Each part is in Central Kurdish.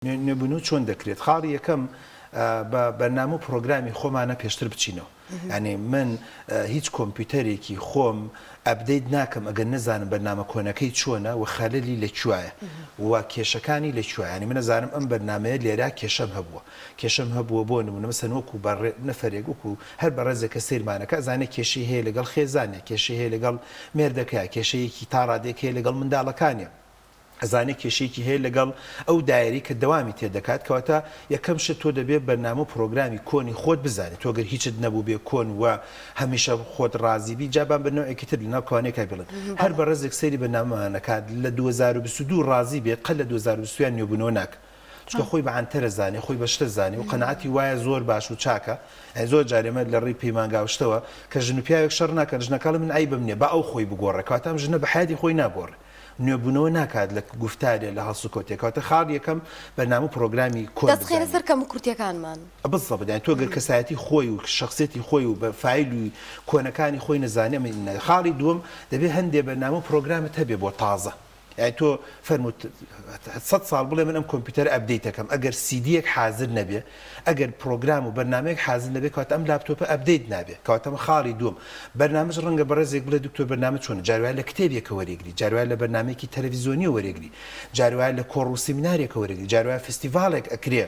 نوێبوونەوە چۆن دەکرێت؟ خاڵی یەکەم بە بەرنامە و پڕۆگرامی خۆمانە پێشتر بچینەوە. یانی من هیچ کۆمپیوتەرێکی خۆم update ناکەم ئەگەر نەزانم بەرنامە کۆنەکەی چۆنە و خەلەلی لە کوایە و کێشەکانی لە کوایە. یانی من ئەزانم ئەم بەرنامەیە لێرە کێشەم هەبووە. کێشەم هەبووە بۆ نموونە مەسەلەن وەکوو بەڕێ نەفەرێک وەکوو هەر بەڕێزێک کە سەیرمانەکا ئەزانێ کێشەی هەیە لەگەڵ خێزانیا، کێشەی هەیە لەگەڵ مێردەکەیا، کێشەیەکی تا ڕادەیەک هەیە لەگەڵ منداڵەکانیا. ئەزانێ کێشەیەکی هەیە لەگەڵ ئەو دایەرەی کە دەوامی تێ دەکات کەواتە یەکەم شت تۆ دەبێ بەرنامە و پڕۆگرامی کۆنی خۆت بزانی تۆ گەر هیچت نەبووبێ کۆن و هەمیشە خۆت ڕازی بی جا با بە نەوعێکی تر لەناو کەوانەیەکا بیڵێم هەر بەڕێزێک سەیری بەرنامەمان ئەکات لە 2022 ڕازی بێت قەت لە 2023 نوێبوونەوە ناکا چونکە خۆی بە عەنتەرە زانێ خۆی بە شتە زانێ و قەناعەتی وایە زۆر باش و چاکە یانی زۆر جار ئێمە لە ڕێی پەیمانگا و شتەوە کە ژن و پیاوێک شەڕ ناکەن ژنەکە ئەڵێ من عەیبم نییە با ئەو خۆی بگۆڕێ کەواتە ئەم ژنە بە حەیاتی خۆی ناگۆڕێ نوێبوونەوە ناکات لە گوفتارێ لە هەڵسوکەوتێ کەواتە خاڵی یەکەم بەرنامە و پڕۆگرامی کۆن دەست خەینە بزانین. سەر کەموکورتیەکانمان. بالضبط یانی تۆ گەر کەسایەتی خۆی و شەخسیەتی خۆی و بە فایل و کۆنەکانی خۆی نەزانێ ئەمە نا. خاڵی دووەم دەبێ هەندێ بەرنامە و پڕۆگرامت هەبێ بۆ تازە یانی تۆ فەرموو سەت ساڵ بڵێ من ئەم کۆمپیوتەرە update ئەکەم ئەگەر سیدیەک حازر نەبێ ئەگەر پڕۆگرام و بەرنامەیەک حازر نەبێ کەواتە ئەم لاپتۆپە update نابێ کەواتە ئەمە خاڵی دووەم بەرنامەش ڕەنگە بەڕێزێک بڵێ دکتۆر بەرنامە چۆنە جار وایە لە کتێبێکە وەریگری جار وایە لە بەرنامەیەکی تەلەفیزۆنیە وەریگری جار وایە لە کۆڕ و سیمینارێکە وەریگری جار وایە فستیڤاڵێک ئەکرێ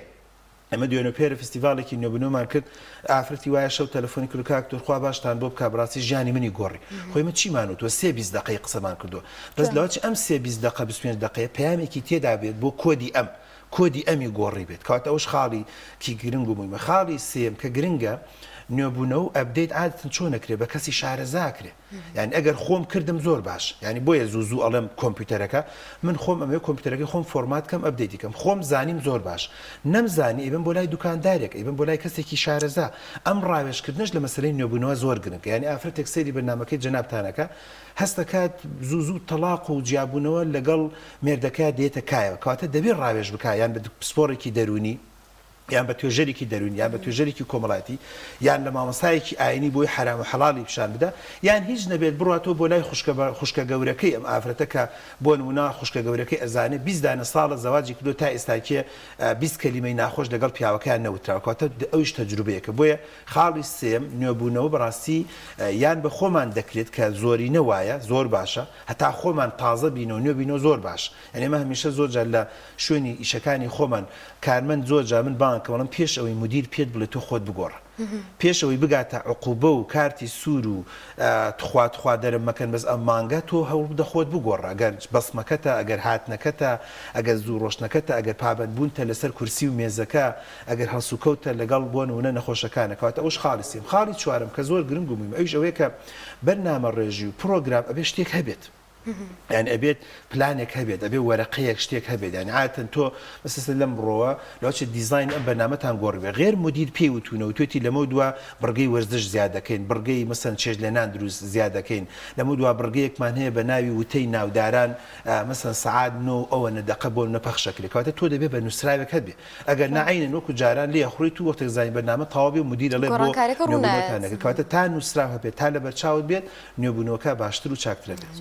ئێمە دوێنێ پێرە فستیڤاڵێکی نوێبوونەوەمان کرد ئافرەتی وایە شەو تەلەفۆنی کرد کاک دکتۆر خوا باشتان بۆ بکا بەڕاستی ژیانی منی گۆڕی خۆ ئێمە چیمان وتووە سێ 20 دەقەی قسەمان کردووە بەس لەوەچ ئەم سێ 20 دەقە 25 دەقەیە پەیامێکی تێدا بێت بۆ کۆدی ئەم کۆدی ئەمی گۆڕی بێت کەواتە ئەوش خاڵی کی گرنگ و مویمە خاڵی سێیەم کە گرنگە نوێبوونەوە و update عادەتەن چۆن ئەکرێ بە کەسی شارەزا ئەکرێ یانی ئەگەر خۆم کردم زۆر باش یانی بۆیە زوو زوو ئەڵێم کۆمپیوتەرەکە من خۆم ئەمەوێ کۆمپیوتەرەکەی خۆم format کەم update ی کەم خۆم زانیم زۆر باش نەمزانی ئەیبەم بۆ لای دوکاندارێک ئەیبەم بۆ لای کەسێکی شارەزا ئەم ڕاوێژکردنەش لە مەسەلەی نوێبوونەوە زۆر گرنگە یانی ئافرەتێک سەیری بەرنامەکەی جەنابتان ئەکا هەست ئەکات زوو زوو تەڵاق و جیابوونەوە لەگەڵ مێردەکەیا دێتە کایەوە کەواتە دەبێ ڕاوێژ بکا یان بە پسپۆڕێکی دەروونی یان بە توێژەرێکی دەروونی یان بە توێژەرێکی کۆمەڵایەتی یان لە مامۆستایەکی ئاینی بۆی حەرام و حەڵاڵی پیشان بدا یان هیچ نەبێت بڕواتەوە بۆ لای خوشکە خوشکە گەورەکەی ئەم ئافرەتە کە بۆ نموونە خوشکە گەورەکەی ئەزانێ 20 دانە ساڵە زەواجی کردووە تا ئێستاکێ 20 کەلیمەی ناخۆش لەگەڵ پیاوەکەیان نەوتراوە کەواتە ئەویش تەجروبەیەکە بۆیە خاڵی سێیەم نوێبوونەوە بەڕاستی یان بە خۆمان دەکرێت کە زۆرینە وایە زۆر باشە هەتا خۆمان تازە بینەوە نوێ بینەوە زۆر باش یانی ئێمە هەمیشە زۆر جار لە شوێنی ئیشەکانی خۆمان کارمەند زۆر جار من بانگ کەم ئەڵێم پێش ئەوەی مدیر پێت بڵێ تۆ خۆت بگۆڕە پێش ئەوەی بگاتە عقوبە و کارتی سوور و تخوا تخوا دەرم مەکەن بەس ئەم مانگە تۆ هەوڵ بدە خۆت بگۆڕە ئەگەر بەسمەکەتە ئەگەر هاتنەکەتە ئەگەر زوو ڕۆشتنەکەتە ئەگەر پابەندبوونتە لەسەر کورسی و مێزەکە ئەگەر هەڵسوکەوتە لەگەڵ بۆ نموونە نەخۆشەکانە کەواتە ئەوش خاڵی سێیەم. خاڵی چوارەم کە زۆر گرنگ و موهیمە ئەویش ئەوەیە کە بەرنامەڕێژی و پڕۆگرام ئەبێ شتێک هەبێت. یانی ئەبێت پلانێک هەبێت ئەبێ وەرەقەیەک شتێک هەبێت یانی عادەتەن تۆ مەسەسەن لەم ڕۆوە لەوەچێ دیزاین ئەم بەرنامەتان گۆڕیوە غێر مدیر پێی وتوونە وتوێتی لەمەو دوا بڕگەی وەرزش زیاد دەکەین بڕگەی مەسەن چێژ لێنان دروست زیاد دەکەین لەمەو دوا بڕگەیەکمان هەیە بە ناوی وتەی ناوداران مەسەن سەعات نۆ و ئەوەنە دەقە بۆ نمونە پەخش ئەکرێ کەواتە تۆ دەبێ بە نووسراوێک هەبێ ئەگەر نا عەینەن وەکو جاران لێ ئەخوڕیت و وەختێک زانی بەرنامە تەواو بێ مدیر ئەڵێ بۆ گۆڕانکاریەکە ڕوو نوێبوونەوەتان نایەت. نەکرد کەواتە تا نووسراو هەبێت تا لەبەرچاوت بێت نوێبوونەوەکە باشتر و چاکتر ئەبێت.